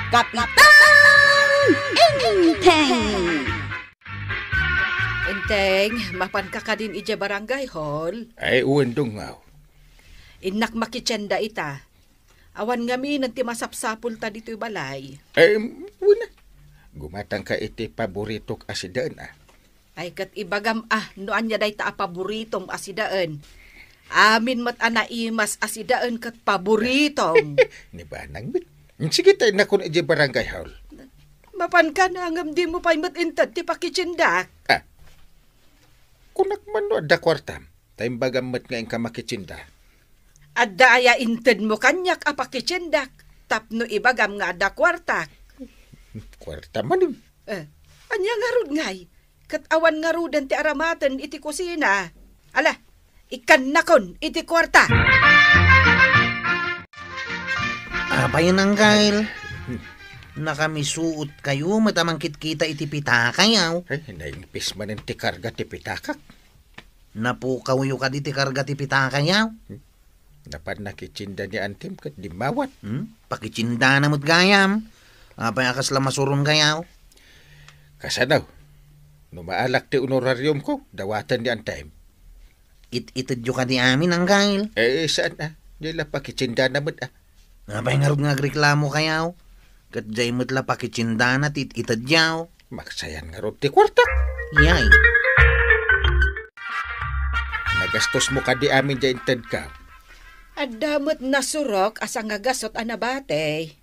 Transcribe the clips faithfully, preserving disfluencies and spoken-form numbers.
Kapitan Enteng! Enteng, mapanka kadin idiay barangay hall? Ay, wen, Dungaw. Innak makitienda ita. Awan ngamin ti masapsapulta ditoy balay. Ay, wen. Gumatangka iti paboritok a sidaen, a. Ay, ket ibagam, a, no ania dayta a paboritom a sidaen. Amin met a naimas a sidaen ket paboritom. Ni banag met. Sige, ta innakon idiay barangay hall. Mapanka na ngem dimo pay met inted ti pakitiendak. A, kunak man no adda kuartam, ta imbagam met nga inka makitienda. Adda aya intedmo kaniak a pakitiendak tapno ibagam nga adda kuartak? Kuarta manen. Eh, ania ngarud ngay? Ket awan ngaruden ti aramaten iti kusina. Ala, ikkannakon iti kuarta. Apay, Uncle? Nakamisuotkayo met a mangkitkita iti pitakayo. Ay, naingpis manen ti karga ti pitakak. Napukawyo kadi ti karga ti pitakayo? Napan nakitienda ni Antim ket dimmawat. Hmm? Pakitiendana met gayam. Apay a kasla masuronkayo? Kasano? No maalak ti honorariumko, dawaten ni Antim. It-itedyo kadi amin, Uncle? Eh, saan, a? Diay la pakitiendana met, a. Apay ngarud nga agreklamokayo? Ket diay met la pakitiendana ti it-itedyo. Maksayan ngarud ti kuartak. Yay. Nagastosmo kadi amin diay intedka? Adda met nasurok a sangagasut a nabati.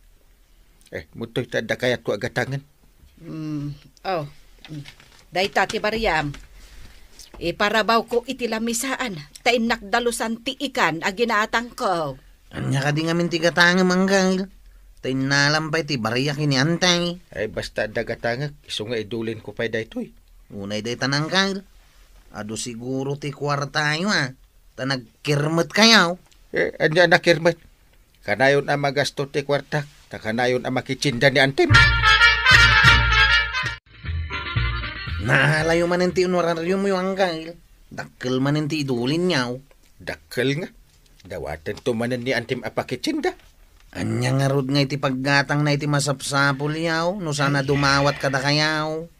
Eh, mutoy ta adda kayatko a gatangen. Mm, oh. Mm. Dayta ti bariam. Iparabawko iti lamisaan, ta innak dalusan ti ikan a ginatangko. Ania kadi ngamin ti gatangem, Uncle? Ta innalam pay ti bariak ken ni Antim. Ay, basta adda gatangek, isu nga idulinko pay daytoy. Unay dayta, Uncle. Adu siguro ti kuartayo, a. Ta nagkirmetkayo. Eh, ania a nakirmet? Kanayon a magasto ti kuartak, ta kanayon a makitienda ni Antim. Naalayo manen ti honorariumyo, Uncle. Dakkel manen ti idulinyo. Dakkel nga. Dawatento manen ni Antim a pakitienda. Ania ngarud nga iti paggatangna iti masapsapulyo no saan a dumawat kadakayo?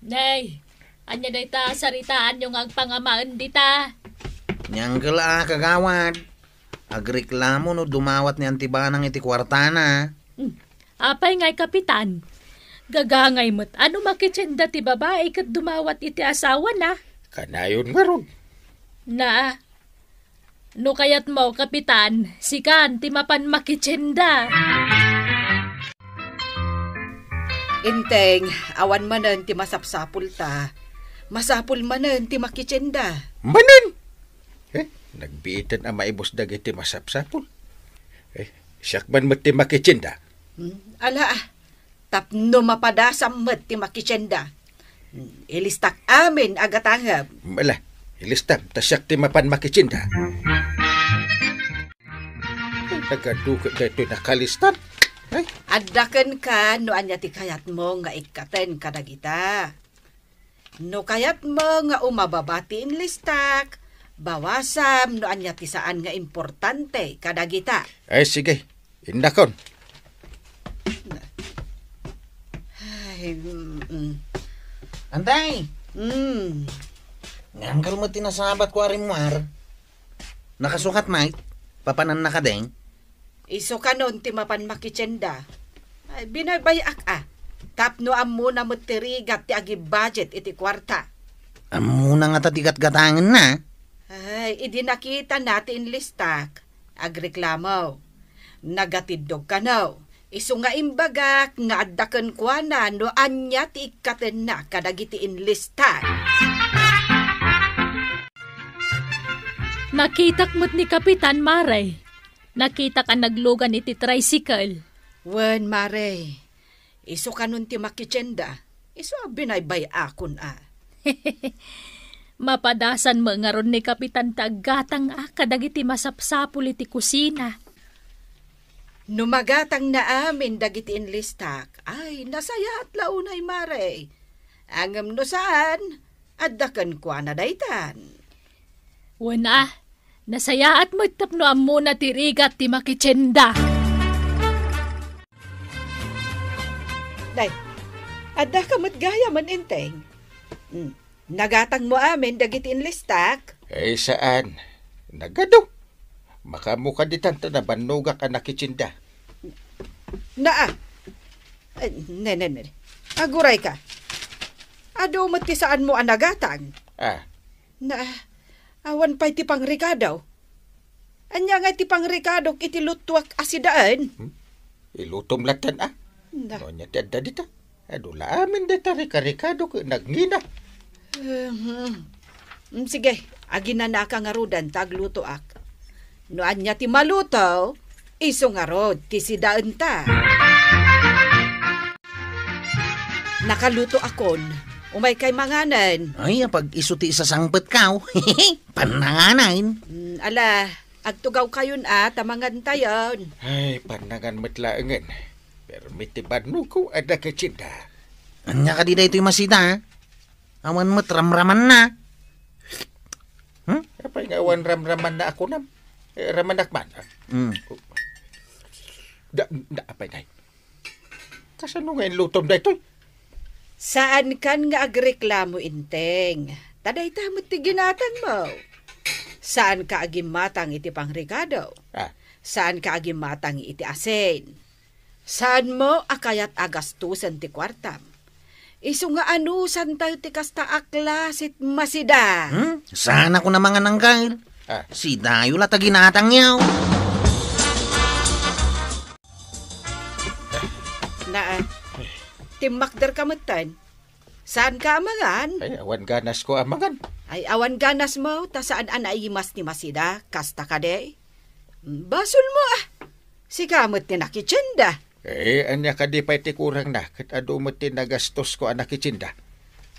Nay, ania dayta a saritaanyo nga agpangamaen dita? Ni Uncle a, kagawad. Agreklamo no dumawat ni Anti Banang iti kuartana. Hmm. Apay ngay, Kapitan? Gagangay met a no makitienda ti babai ket dumawat iti asawana. Kanayon ngarud. Na, no kayatmo, Kapitan, sikan ti mapan makitienda. Enteng, awan manen ti masapsapulta. Masapul manen ti makitienda. Manen? Eh, nagbiiten a maibus dagiti masapsapul. Eh, siak man met ti makitienda. Hmm, ala, ah. Tapno mapadasam met ti makitienda. Ilistak amin a gatangem. Ala, ilistam, ta siak ti mapan makitienda. Ay, nagadu ket daytoy nakalistan. Ay. Adda kenka no ania ti kayatmo nga ikkaten kadagita. No kayatmo nga umababa ti inlistak, bawasam no ania ti saan nga importante kadagita. Ay, sige. Innakon. Ay, mm, mm. Antay! Mm. Ngangkal mo ti nasabat ko a rimmuar. Nakasukat, Mike? Papananna ka, deng? Isu kanon ti mapan makitienda. Ay, binaybay-ak a. Tapno ammona met ti rigat ti agibudget iti kuarta. Ammona ngata ti gatgatangenna? Ay, idi nakitana ti inlistak, agreklamo. Nagatiddog kano. Isu nga imbagak nga adda kenkuana no ania ti ikkatenna kadagiti inlistak. Nakitak met ni Kapitan, Mare. Nakitak a naglugan iti tricycle. Wen, Mare. Isu kanon ti makitienda. Isu a binaybay-akon a. Mapadasan met ngarud ni Kapitan ti aggatang a kadagiti masapsapul iti kusina. No magatangna amin dagiti inlistak, ay, nasayaat la unay, Mare. Ngem no saan, adda kenkuana daytan. Wen a, nasayaat met tapno ammona ti rigat ti makitienda. Nay, adda ka met gayam, Enteng. Hmm. Nagatangmo amin dagiti inlistak? Eh, saan. Nagadu. Makaammo kadi ta nabannogak a nakitsinda. Naa. Eh, ne, ne, ne. Aguray ka. Adu met ti saanmo a nagatang. Ah. Na, awan pay ti pangrekado. Ania ngay ti pangrekadok iti lutuak a sidaen? Hmm? Ilutom latta, a? Na. No ania ti adda dita? Adu la amin dayta rekarekado ket nagngina. Ehem. Mm, sige, aginanaka ngaruden ta aglutoak. No ania ti maluto, isu ngarud ti sidaenta. Nakalutoakon, umaykay manganen. Ay, apag isu ti isasangpetka, o. Pannanganen. Mm, ala, agtugawkayon a, ta mangantayon. Ay, pannangan met laengen. Permi ti bannogko a nakitsinda. Ania kadi daytoy masida, a? Awan met ramramanna. Hmm? Apay nga awan ramramanna a kunam? Eh, ramanak man, a? Hmm. Da, da, apay ngay. Kasano nga inlutom daytoy? Saankan nga agreklamo, Enteng. Ta dayta met ti ginatangmo. Saanka a gimmatang iti pangrekado. Ah. Saanka a gimmatang iti asin. Saanmo a kayat a gastusen ti kuartam. Isu nga anusantayo ti kasta a klasit masida. Hmm? Saan a kuna mangan, Angkel? Ah. Sidayo la ta ginatangyo. Naa, timmakder ka metten. Saanka a mangan? Ay, awan ganasko a mangan. Ay, awan ganasmo, ta saan a naimas ni masida, kasta kadi? Basolmo, a. Sika met ti nakitsinda. Eh, ania kadi pay ti kurangna, ket adu met ti nagastosko a nakitsinda?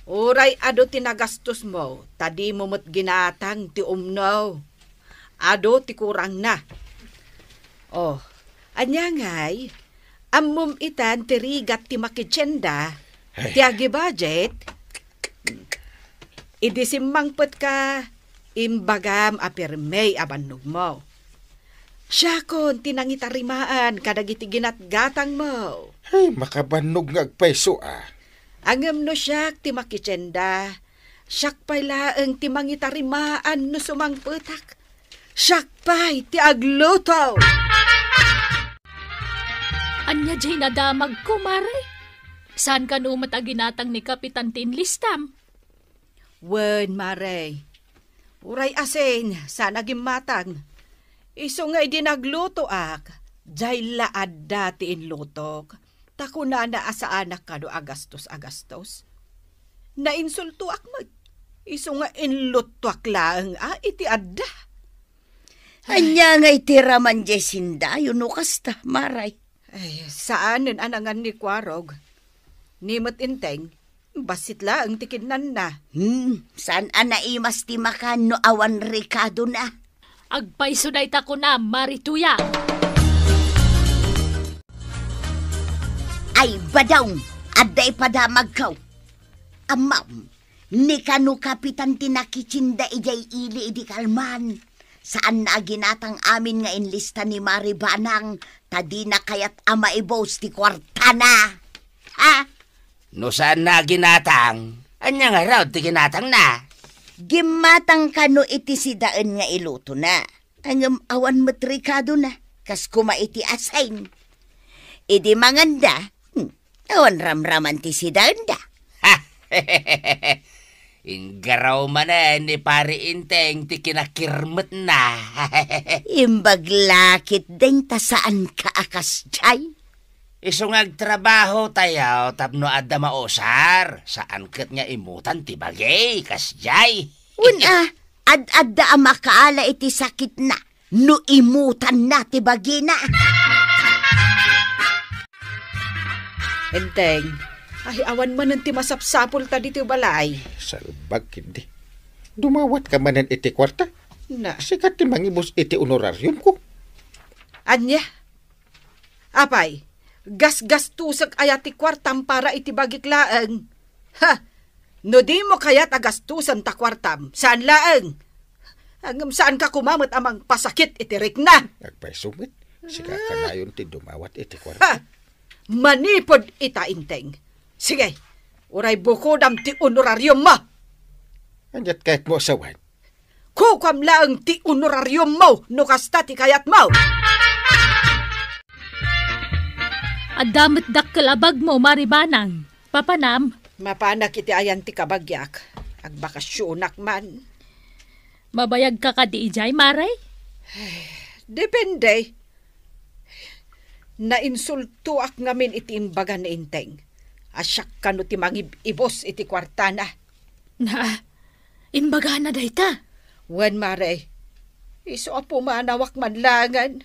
Uray adu ti nagastosmo, ta dimo met ginatang ti umno. Adu ti kurangna. Oh, ania ngay? Ammom itan ti rigat ti makitsinda, ay, ti agibudget? Idi simmangpetka, imbagam a permi a bannogmo. Siakon ti nangitarimaan kadagiti ginatgatangmo. Ay, makabannog nga agpayso, a. Ngem no siak ti makitsinda, siak pay laeng ti mangitarimaan no sumangpetak. Siak pay ti agluto. Ania diay nadamagko, Mare? Saan kano met a ginatang ni Kapitan ti inlistam? Wen, Mare. Uray asin, saan a gimmatang. Isu nga idi naglutoak, diay la adda ti inlutok. Ta kunana a saanak kano a gastos a gastos. Nainsultoak met. Isu nga inluttoak laeng a iti adda. Ania nga iti raman diay sindayo no kasta, Mare? Ay, saanen a nangan ni Kuarog. Ni met Enteng, bassit laeng ti kinnanna. Hmm, saan a naimas ti makan no awan rekadona. Agpayso dayta kunam, Mare Tuya. Ay, Badong, adda ipadamagko. Ammom, ni kano Kapitan ti nakitsinda idiay ili idi kalman. Saanna a ginatang amin nga inlista ni Mare Banang, ta dina kayat a maibus ti kuartana. Ha? No saanna a ginatang, ania ngarud ti ginatangna? Gimmatang kano iti sidaen nga ilutona. Ngem awan met rekadona, kas koma iti asin. Idi manganda, hmm, awan ramraman ti sidaenda. Inggaraw manen ni Pare Enteng ti kinakirmetna. Imbag la ketdin ta saanka a kasdiay. Isu nga agtrabahotayo tapno adda mausar, saan ket nga imutan ti bagi, kasdiay. Wen a, ad-adda a makaala iti sakitna no imutanna ti bagina. Enteng, ay awan manen ti masapsapulta ditoy balay. Salbag, ketdi. Dumawatka manen iti kuarta? Na. Sika ti mangibus iti honorariumko. Ania? Apay, gasgastosek aya ti kuartam para iti bagik laeng? Ha! No dimo kayat a gastosen ta kuartam, saan laeng. Ngem saanka koma met a mangpasakit iti rikna. Agpayso met, sika kanayon ti dumawat iti kuarta. Ha! Manipud ita, Enteng. Sige, uray bukodam ti honorariummo. Ania't kayatmo a sawen? Kukuam laeng ti honorariummo no kasta ti kayatmo. Adda met dakkel a bagmo, Mare Banang. Papanam? Mapanak iti ayan ti kabagiak. Agbakasionak man. Mabayagka kadi idiay, Mare? Depende. Nainsultoak ngamin iti imbaga ni Enteng a siak kano ti mangib-ibus iti kuartana. Na, imbagana dayta? Wen, Mare. Isu a pumanawak man laengen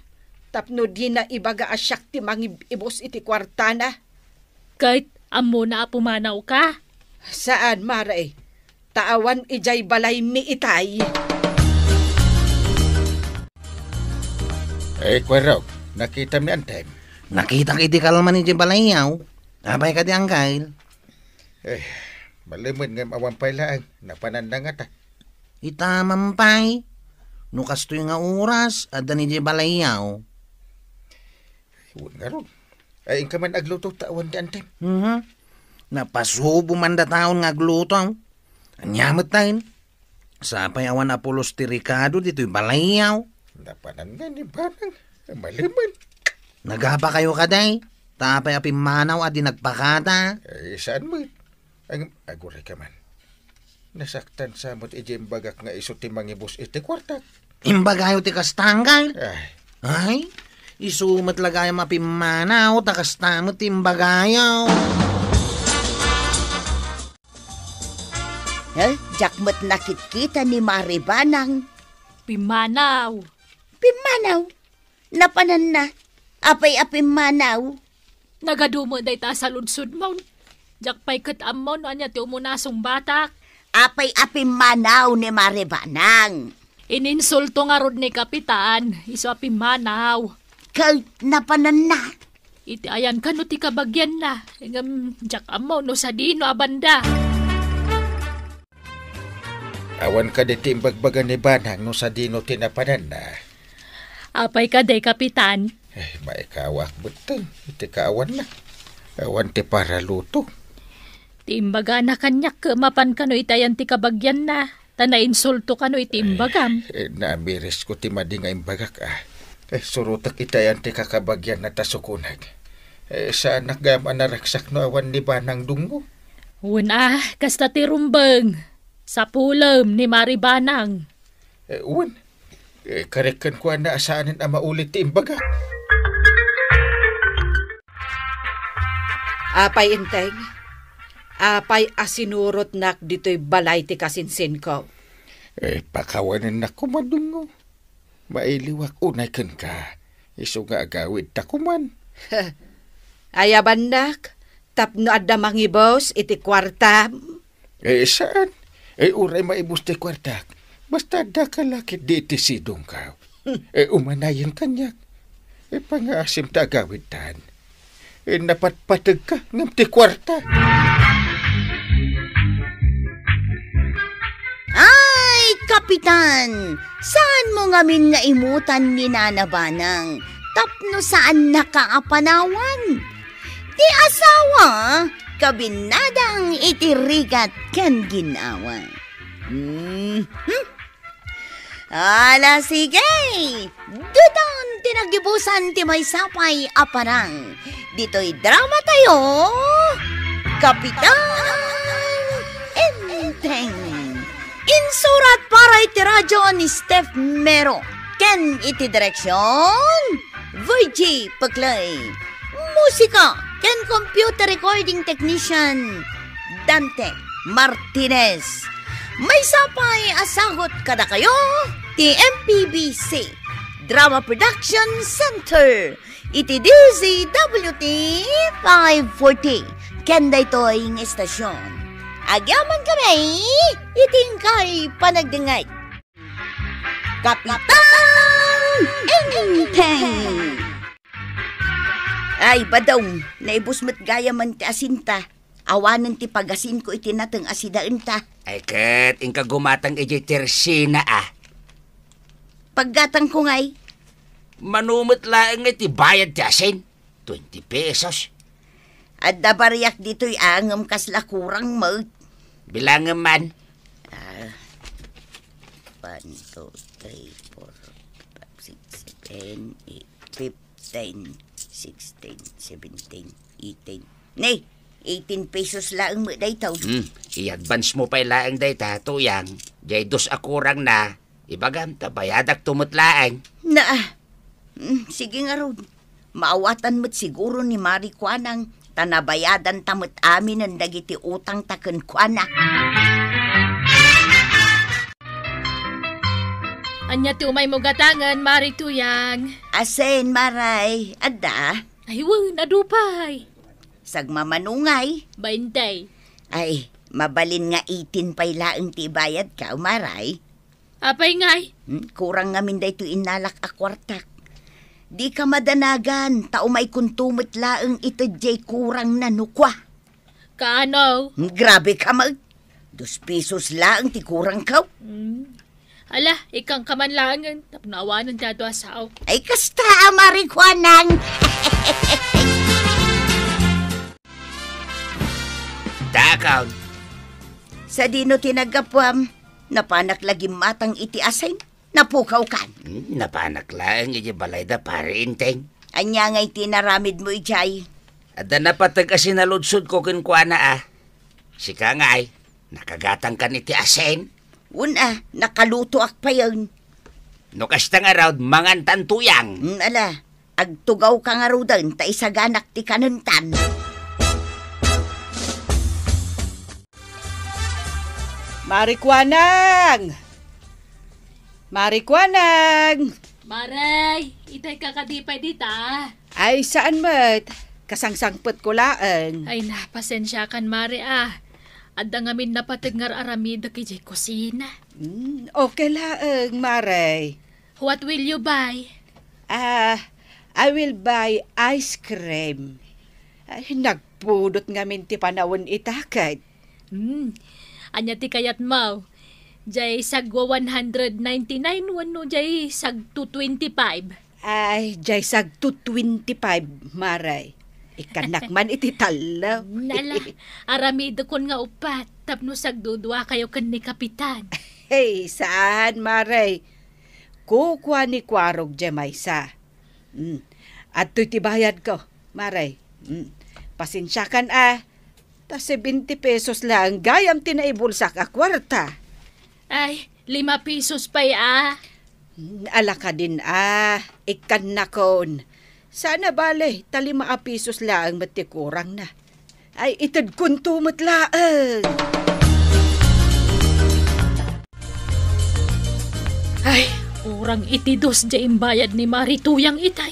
tapno dina ibaga a siak ti mangib-ibus iti kuartana. Ket ammona a pumanawka? Saan, Mare. Ta awan idiay balaymi itay. Eh, Kuerrog, nakitami, Enteng? Nakitak iti kalman idiay balayyo. Apay kadi, Angkel? Eh, malemed ngem awan pay laeng. Napananna ngata? Ita man pay. No kastoy nga oras, adda ni idiay balayyo. Wen ngarud. Ay, inka man agluto ta awan di Enteng. Mhm. Napasubo man dataon nga agluto. Ania met tayen? Sapay awan a pulos ti rekado ditoy balayyo. Napananna ni Banang. Malemed. Nagapakayo kadi? Ta apay a pimmanaw a di nagpakada? Eh, saan met? Ang, aguray ka man. Nasaktan sa met iti imbagak nga isu ti mangibus iti kuartak. Imbagayo ti kasta, Angkel? Ay. Ay, isu met la gayam a pimmanaw, ta kasta met ti imbagayo. Eh, diak met nakitkita ni Mare Banang. Pimmanaw. Pimmanaw? Napananna, apay a pimmanaw? Nagadu met dayta a saludsodmo. Diak pay ket ammo no ania ti umunasong batak. Apay a pimmanaw ni Mare Banang? Ininsulto ngarud ni Kapitan, isu a pimmanaw. Ket napananna? Iti ayan kano ti kabagianna, ngem diak ammo no sadino a banda. Awan kadi ti imbagbaga ni Banang no sadino ti napananna? Apay kadi, Kapitan? Eh, maikawak betten iti kaawanna. Awan ti paraluto. Ti imbagana kaniak ket mapan kano iti ayan ti kabagianna, ta nainsulto kano iti imbagam. Eh, eh, namiris ko ti madi nga imbagak, ah. Eh, surotek iti ayan ti kakabagianna ta sukonek. Eh, saanak gayam a naragsak no awan ni Banang Dungo. Wen a, kasta ti rumbeng. Sapulem ni Mare Banang. Eh, wen. Eh, karekkan ko a saanen a maulit ti imbaga. Apay, Enteng? Apay a sinurotnak ditoy balay ti kasinsinko? Eh, pakawanennak koma, Dungo. Mailiwak unay kenka, isu nga agawidta koman. Ayabannak, tapno adda mangibus iti kuartam? Eh, saan. Eh, uray maibus ti kuartak, basta adda ka la ketdi iti sidongko. Eh, umanayen kaniak. Eh, pangaasim ta agawidtan. Eh, napatpategka ngem ti kuarta. Ay, Kapitan! Saanmo ngamin nga imutan ni Nana Banang tapno saannaka a panawan? Ti asawa, kabinnadang iti rigat ken ginawa. Hmm, hmm. Ala, sige! Daytan ti nagibusan ti maysa pay a parang ditoy drama tayo, Kapitan Enteng. Insurat para iti radyo ni Steph Mero ken iti direksyon, Virgie Peclay. Musika ken computer recording technician, Dante Martinez. Maysa pay a sagut kadakayo ti M P B C Drama Production Center iti D Z W T five forty ken daytoy nga istasyon. Agyamankami iti inkay panagdengngeg. Kapitan Enteng! Ay, Badong, naibus met gayamen ti asinta. Awanen ti pagasinko iti nateng a sidaenta. Ay ket, inka gumatang idiay tersina, a. Paggatangko ngay? Mano met laeng ngay ti bayad ti asin? Twenty pesos. Adda bariak ditoy a ngem kasla kurang met. Bilangem man. Ah, one, two, three, four, five, six, seven, eight, fifteen, sixteen, seventeen, eighteen. Ne, eighteen pesos laeng met daytoy. Hmm, i-advance mo pay laeng dayta, Tuyang. Jay dos a kurang na, ibagam ta bayadak to met laeng. Na, mm, sige ngarud. Maawatan met siguro ni Mari Kuanang, ta nabayadan ta met aminen dagiti utang ta kenkuana. Ania ti umaymo gatangen, Mari Tuyang? Asin, Maray. Adda? Ay, wen, adu pay. Sagmamano ngay? Bainte. Ay, mabalin nga eighteen pay laeng ti ibayadka, Maray. Apay ngay? Hmm, kurang ngamin daytoy innalak a kuartak. Dika madanagan, ta umaykonto met laeng ited jay kurangna no kua. Kaano? Hmm, grabe ka met. Dos pesos laeng ti kurangko. Hmm. Ala, ikkan ka man laengen, tapno awanen ti adu a sao. Ay, kasta a Mari Kuanang. Dakon. Sadino ti naggapuam? Napanak la gimmatang iti asin? Napukawkan? Hmm, napanak laeng iti balayda, Pari Enteng. Ania ngay ti inaramidmo idiay? Adda napateg a sinaludsodko kenkuana a. Sika ngay, nakagatangkan iti asin? Wen a, nakalutoak payen. No kasta ngarud, mangantan, Tuyang. Hmm, ala, agtugawka ngaruden ta isaganak ti kanentan. Mari Kuanang! Mari Kuanang! Maray, itay ka kadi pay dita? Ay, saan met? Kasangsangpetko laeng. Ay na, pasensiakan, Mari, a. Adda ngamin napateg nga ar-aramidek idiay kusina. Hmm, okay laeng, Mari. What will you buy? Ah, I will buy ice cream. Ay, nagpudot ngamin ti panawen ita ket. Hmm. Ania ti kayatmo? Jay sagwa one hundred ninety-nine wenno jay sagto twenty-five? Ay, jay sagto twenty-five, Mari. Ikkannak man iti tallo. Nala, aramidekon nga uppat tapno sagduduakayo ken ni Kapitan. Hey, saan, Mari? Kukua ni Kuarog jay maysa. Mm. Adtoy ti bayadko, Mari. Mm. Pasensiakan a. Ta seventy pesos laeng gayam ti naibulsak a kuarta. Ay, lima pesos pay a. Mm, ala kadin a, ikkannakon. Saan a bale, ta lima a pesos laeng met ti kurangna. Ay, itedkonto met laeng. Ay, kurang iti dos jay imbayad ni Mari Tuyang itay.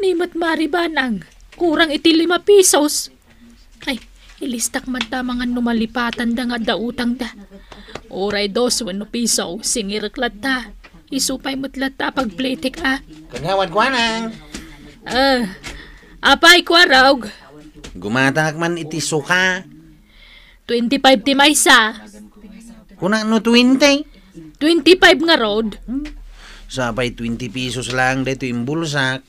Ni met Mari Banang, kurang iti lima pesos. Ay, ilistak man ta mangan no malipatanda nga adda utangda. Uray dos wenno piso, singirek latta. Isu pay met latta a pagplitik a. Kagawad Kuanang. Ah, apay, Kuarog? Gumatangak man iti suka. Twenty-five ti maysa. Kuna no twenty? Twenty-five ngarud. Hmm? Sapay twenty pesos laeng daytoy imbulsak.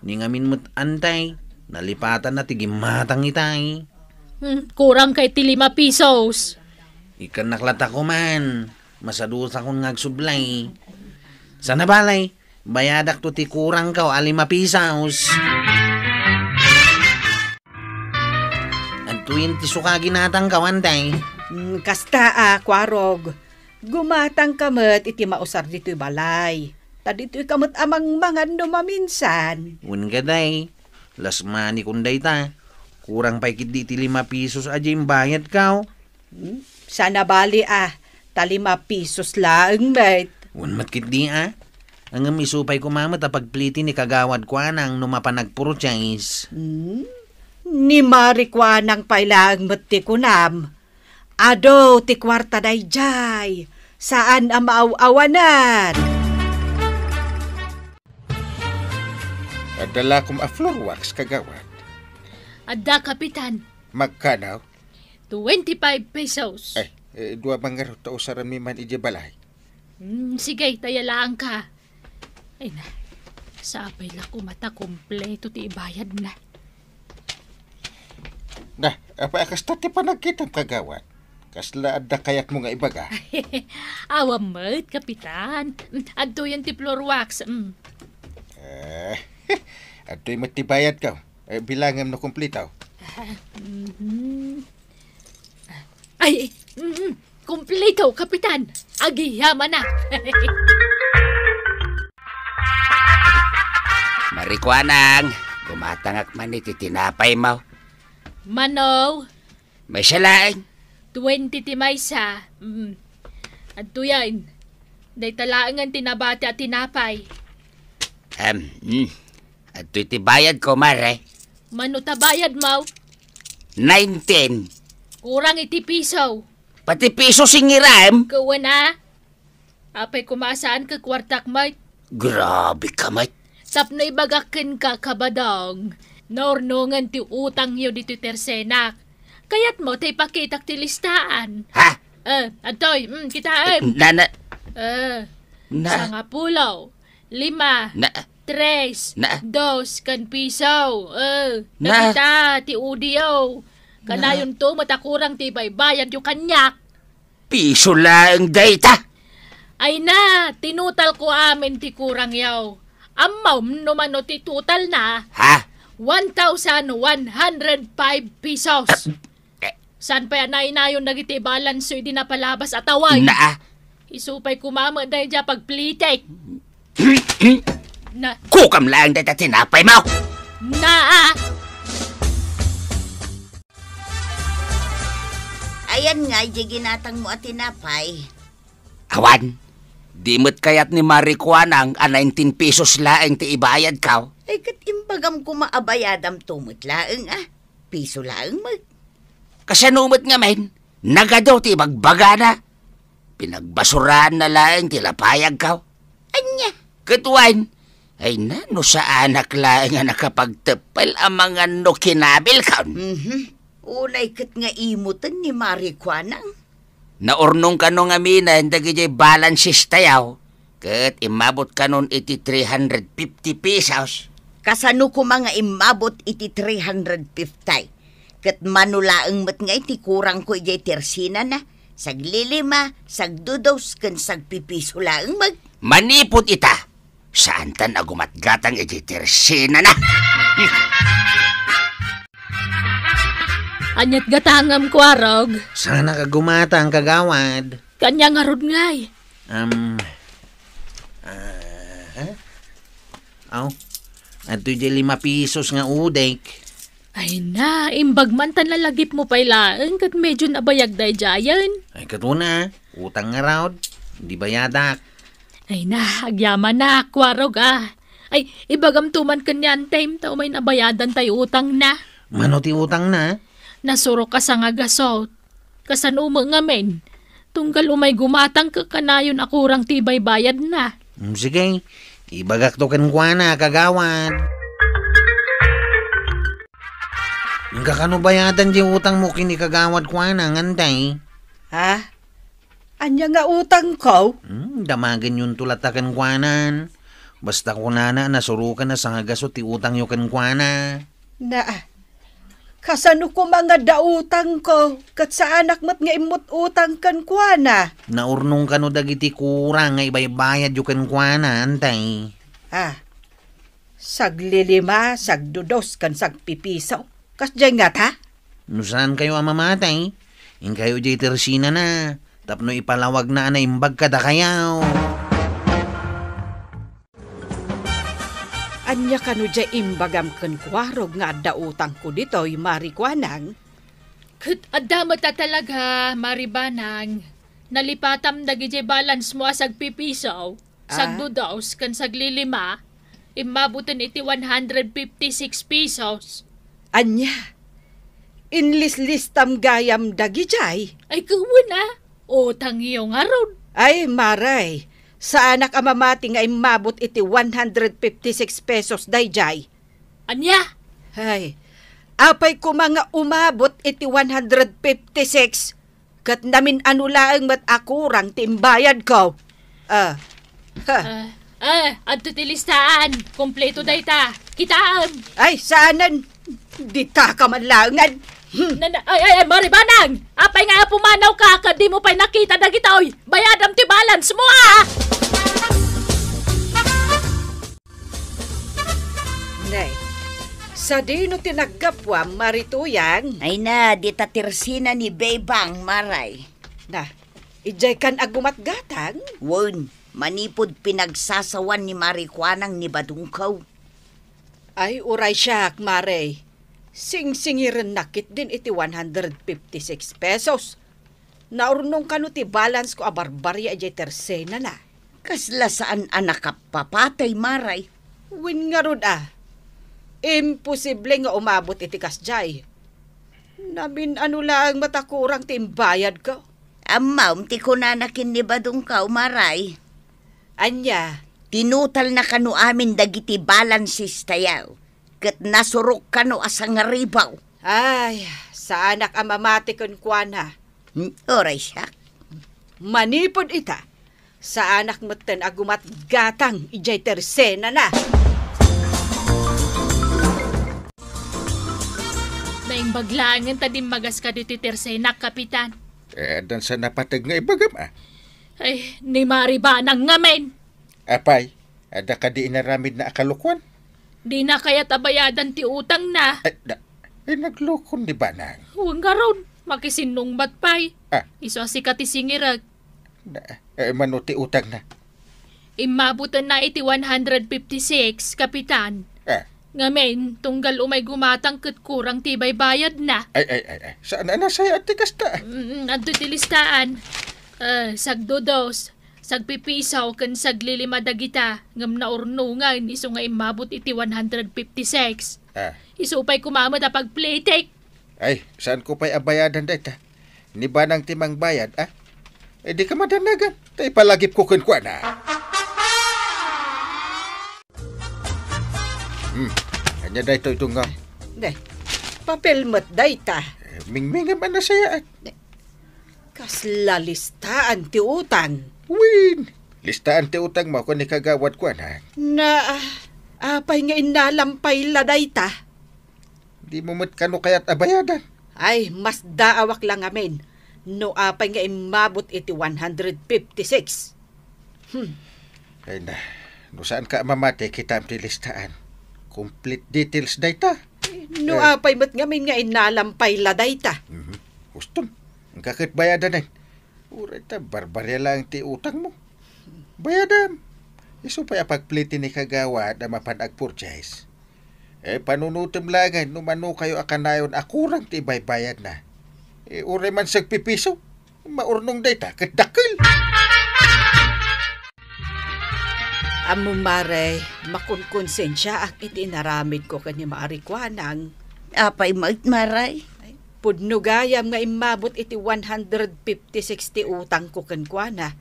Ni ngamin met antay, nalipatanna ti gimmatang itay. Hmm, kurang kay ti lima pesos. Ikkannak latta koman, masadusakon nga agsublay. Saan a bale, bayadakto ti kurangko a lima pesos. Adtoyen ti suka ginatangko, antay. Hmm, kasta a, Kuarog. Gumatangka met iti mausar ditoy balay. Ta ditoyka met a mangmangan no maminsan. Wen, gaday. Last money kon dayta. Kurang pay ketdi iti lima pesos a di imbayadko. Hmm? Saan a bale a, ta lima pesos laeng met. Wen met ketdi a. Ngem isu pay koma met a pagpliti ni Kagawad Kuanang no mapan agpurchase. Hmm? Ni Mari Kuanang pay laeng met ti kunam. Adu ti kuarta daydiay, saan a maaw-awanan. Adda la kom a floor wax, kagawad? Adda, Kapitan. Magkano? Twenty-five pesos. Ay, eh, dua man ngarud ta usarem man idiay balay. Hmm, sige, ta yalaanka. Ay na, sapay la koma ta kompleto ti ibayadna. Na, apay a kasta ti panagkitam, kagawad? Kasla adda kayatmo nga ibaga? Awan met, Kapitan. Mm, adtoyen ti floor wax. Mm. Eh, adtoy met ti bayadko. Eh, bilangem no kumplito. Ah, mhm. Ay, mm, kumplito, Kapitan. Agyamanak. Marikuanang, gumatangak man iti tinapaymo. Mano? Maysa laeng. Twenty ti maysa. Mm. Adtoyen. Dayta laengen ti nabati a tinapay. Em, mm. Adtoy ti bayadko, mare. Mano ta bayadmo? Nineteen. Kurang iti piso. Pati piso singiram? Kawen a. Apay koma a saan ket kuartak met? Grabe ka met. Tapno ibagak kenka, Kabadong, naurnongen ti utangyo ditoy tersenak. Kayatmo ta ipakitak ti listaan? Ha? Eh, adtoy, mm, kitaem. Na, na, Eh, na, sangapulo, lima, na, tres, na, dos, ken piso. Eh, na, dagita ti udiyo. Na. Kanayonto met a kurang ti ibaybayadyo kaniak. Piso laeng dayta. Ay na, tinutalko amin ti kurangyo. Ammom no mano ti totalna? Ha? One thousand one hundred five pesos. Eh. Saan pay a nainayon dagiti balance idi napalabas a tawen? Naa. Isu pay koma met daydiay a pagplitek. Na. Kukam laeng dayta tinapaymo. Naa. Ayan nga, idiay ginatangmo a tinapay. Awan, di met kayat ni Marikuanang a nineteen pesos laeng ti ibayadko. Ay, ket imbagam koma a bayadamto met laeng, a. Piso laeng met. Kasano met ngamin? Nagadu ti ibagbagana. Pinagbasuraanna laeng ti lapayagko. Ania? Ket wen, ay na, no saanak laeng a nakapagteppel a mangan no kinabilkon. Mhm. Unay ket nga imuton ni Marikuanang. Naurnong kano ngamin dagiti balances tayo, ket immabot kanon iti three hundred fifty pesos. Kasano koma nga immabot iti three hundred fifty? Ket mano laeng met nga iti kurangko idiay tersinana, saglilima, sagdudos, ken sagpipiso laeng met. Manipud ita, saantan a gumatgatang idiay tersinana. Aniat gatangem, Kuarog? Saanak a gumatang, kagawad. Kaniana ngarud ngay? Um, ah, ha? Aw, adtoy diay lima pesos nga udek. Ay na, imbag man ta nalagipmo pay laeng ket medio nabayag daydiayen. Ay, ket una, utang ngarud, di bayadak. Ay na, agyamanak, Kuarog, a. Ay, ibagamto man ken ni Antay ta umay nabayadan tay utangna. Mano ti utangna? Nasurok a sangagasut. Kasano met ngamin? Tunggal umay gumatang ket kanayon a kurang ti ibaybayadna. Mm, sige. Ibagakto kenkuana, kagawad. Inka kano bayadan ti utangmo ken ni kagawad kuana, Antay? Ha? Ania nga utangko? Hmm, damagenyonto latta kenkuanan. Basta kunana a nasurokan a sangagasut ti utangyo kenkuana. Na, kasano koma nga adda utangko, ket saanak met nga immut-utang kenkuana? Naurnong kano dagiti kurang nga ibaybayadyo kenkuana, Antay? Ah, saglilima, sagdudos, ken sagpipiso. Kasdiay ngata? No saankayo a mamatay, inkayo diay tersinana, tapno ipalawagna a naimbag kadakayo. Ania kano diay imbagam ken Kuarog nga adda utangko ditoy, Mari Kuanang? Ket adda met a talaga, Mari Banang. Nalipatam dagidiay balance mo a sagpipiso, ah, sagdudos, ken saglilima, immaboten iti one hundred fifty-six pesos. Ania? Inlislistam gayam dagidiay? Ay, kawen a, utangyo ngarud. Ay, Mari, saanak a mamati nga immabot iti one hundred fifty-six pesos daydiay. Ania? Ay, apay koma nga umabot iti one hundred fifty-six? Ket namin-ano laeng met a kurang ti imbayadko. Ah. Ha. Ah, ah, adto ti listaan. Kompleto dayta. Kitaem. Ay, saanen. Ditaka man laengen. Hmm. Na, na, ay, ay, ay, Mari Banang! Apay nga apumanawka, ket dimo pay nakita dagitoy? Bayadam ti balance mo, a! Nay, sadino ti naggapuam, Mari Tuyang? Ay na, dita tersena ni Bebang, Maray. Na, idiay kan agumatgatang? Wen, manipud pinagsasawan ni Mari Kuanang ni Badongko. Ay, uray siak, Mare. Singsingirennak ketdin iti one hundred fifty-six pesos. Naurnong kano ti balance ko a barbaria idiay tersenana. Kasla saan a nakapapatay, Maray? Wen ngarud a. Imposible nga umabot iti kasdiay. Namin-ano laeng met a kurang ti imbayad ko. Ammom ti kunana ken ni Badongko, Maray. Ania? Tinutalna kano amin dagiti balances tayo, ket nasurok kano a sangaribaw. Ay, saanak a mamati kenkuana. Hmm, uray siak. Manipud ita, saanak metten a gumatgatang idiay tersenana. Naimbag laengen ta dimmagas kaditoy tersenak, Kapitan. Eh, addan sa napateg nga ibagam, a. Ay, ni Mari Banang ngamin. Apay, adda kadi inaramidna a kalokuan? Dina kayat a bayadan ti utangna. Ay, da, ay, naglukon ni Banang. Wen ngarud, makisinnungbat pay. A. Isu a sika ti singirek. Da, eh, mano ti utangna? Immabutenna iti one hundred fifty-six, Kapitan. A. Ngamin, tunggal umay gumatang ket kurang ti baybayadna. Ay, ay, ay, ay. Saan a nasayaat ti kasta? Mm, adtoy ti listaan. Eh, sagdudos, sagpipiso ken saglilima dagita, ngem naurnongan isu nga immabut iti one hundred fifty-six. A. Isu pay koma met a pagplitik. Ay, saanko pay a bayadan dayta? Ni Banang ti mangbayad, a? Eh, dika madannagan, ta ipalagipko kenkuana. Hmm, ania daytoy, Dungngam? Ne, papel met dayta. Eh, mingmingem a nasayaat. Ne, kasla listaan ti utang. Wen, listaan ti utangmo ken ni Kagawad kuana. Na, a, apay nga innalam pay la dayta? Dimo met kano kayat a bayadan? Ay, masdaawak la ngamin no apay nga immabut iti one hundred fifty-six. Hmm. Ay na, no saanka a mamati, kitaem ti listaan. Complete details dayta. Eh, no Eh. apay met ngamin nga innalam pay la dayta. Mhm. Huston, inka ket bayadanen. Uray ta barbaria laeng ti utangmo. Bayadam. Isu pay a pagpliti ni Kagawad a mapan agpurchase. Eh, panunotem laengen no mano kayo a kanayon a kurang ti ibaybayadna. Eh, uray man sagpipiso, maurnong dayta ket dakkel. Ammom, Mare, makunkonsensiaak iti inaramidko ken ni Mari Kuanang. Apay met, Maray? Ay, pudno gayam nga immabut iti one hundred fifty-six ti utangko kenkuana.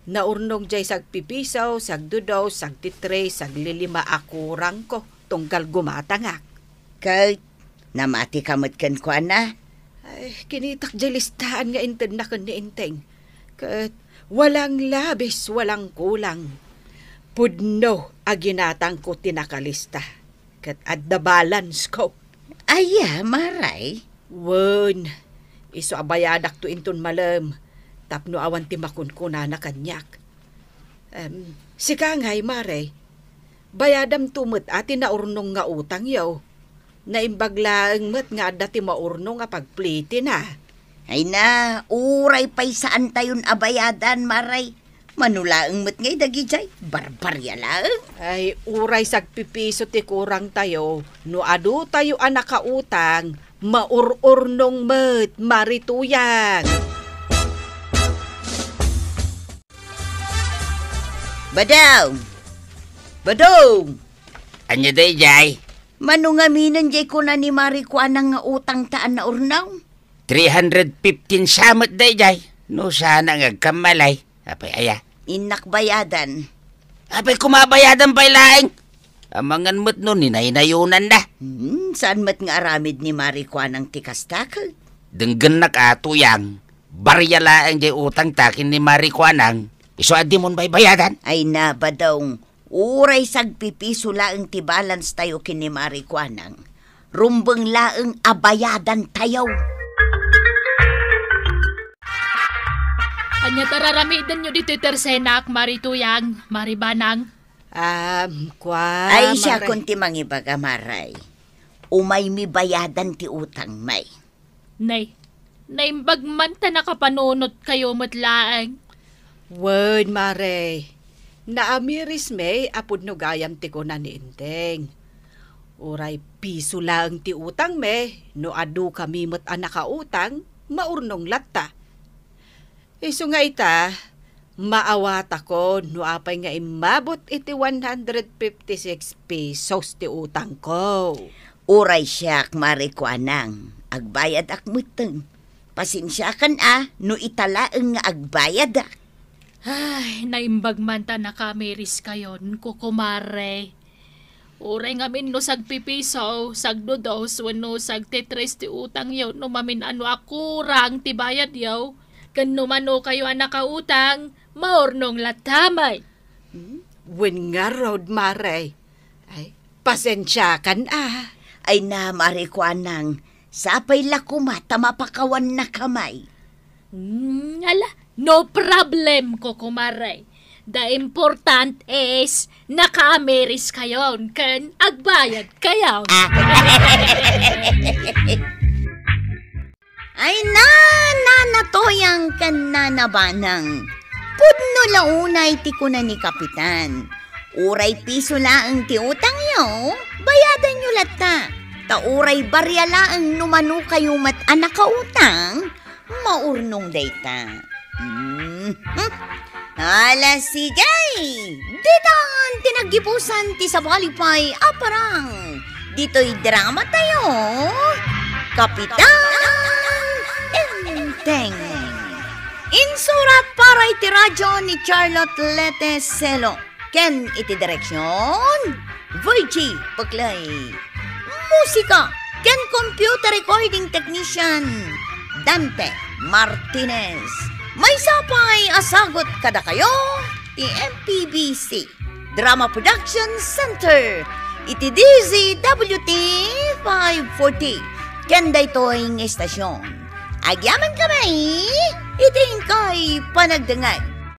Naurnong jay sagpipiso, sagdudos, sagtitres, saglilima a kurangko tunggal gumatangak. Ket namatika met kenkuana? Ay, kinitak jay listaan nga intedna ken ni Enteng. Ket walang labis, walang kulang. Pudno a ginatangko ti nakalista. Ket adda balance ko. Aya, Maray? Wen, isu a bayadakto inton malem, tapno awan ti makunkunana kaniak. Em, sika ngay, Mare, bayadamto met a ti naurnong nga utangyo. Naimbag laeng met nga adda ti maurnong a pagplitina. Ay na, uray pay saantayon a bayadan, Maray. Mano laeng met ngay dagidiay, barbaria laeng. Ay, uray sagpipiso ti kurangtayo, no adu tayo a nakautang, maur-urnong met, Mari Tuyang. Badong! Badong! Ania daydiay? Mano ngaminen jay kuna ni Mari Kuanang nga utangta a naurnong? Three hundred fifteen sa met daydiay. No saan nga agkammalay. Apay aya? Innak bayadan. Apay koma bayadan pay laeng? Amangan met no ninaynayonanda. Hmm, saan met nga aramid ni Mari Kuanang ti kasta ket? Denggennak a, Tuyang. Barria laeng jay utangta ken ni Mari Kuanang. Isu a dimon baybayadan. Ay na, Badong. Uray sagpipiso laeng ti balance tayo ken ni Mari Kuanang. rumbeng laeng a bayadantayo. Ania ta raramidenyo ditoy tersenak, Mari Tuyang, Mari Banang? Am, kua, Ay, siakon Mare. Ti mangibaga, Mare. Umaymi bayadan ti utangmi. Nay, naimbag man ta nakapanunotkayo met laeng. Wen, Mare, naamirismi a pudno gayam ti kuna ni Enteng. Uray piso laeng ti utangmi, no adu kami met a nakautang, maurnong latta. Isu nga ita, maawatakon no apay nga immabot iti one hundred fifty-six pesos ti utangko. Uray siak, Mare Kuanang, agbayadak metten. Pasensiakan a no ita laeng nga agbayadak. Ay, naimbag man ta nakaamiris kayon, kukumare. Uray ngamin no sagpipiso, sagdudos, wenno sagtitres ti utangyo no mamin-ano a kurang ti bayadyo, ken no mano kayo a nakautang, maurnong latta met. Hmm? Wen ngarud, Mare. Ay, pasensiakan a. Ay na, Mare Kuanang, sapay la koma ta mapakawanna kamay. Hmm, ala, no problem, kukumare. The important is, nakaamiris kayon ken agbayad kayon. Ay na, Nana Toyang ken Nana Banang. Pudno la unay ti kuna ni Kapitan. Uray piso laeng ti utangyo, bayadanyo latta. Ta uray barya laeng no mano kayo met a nakautang, maurnong dayta. Mhm. Ala, sige! Ditan ti naggibusan ti sabali pay a parang ditoy drama tayo, Kapitan Enteng. Insurat para iti radyo ni Charlotte Lete Celo ken iti direksyon, Virgie Peclay. Musika ken computer recording technician, Dante Martinez. Maysa pay a sagut kadakayo ti M P B C Drama Production Center iti D Z W T five forty ken daytoy nga estasyon. Agyaman kami iti inkay panagdengngeg.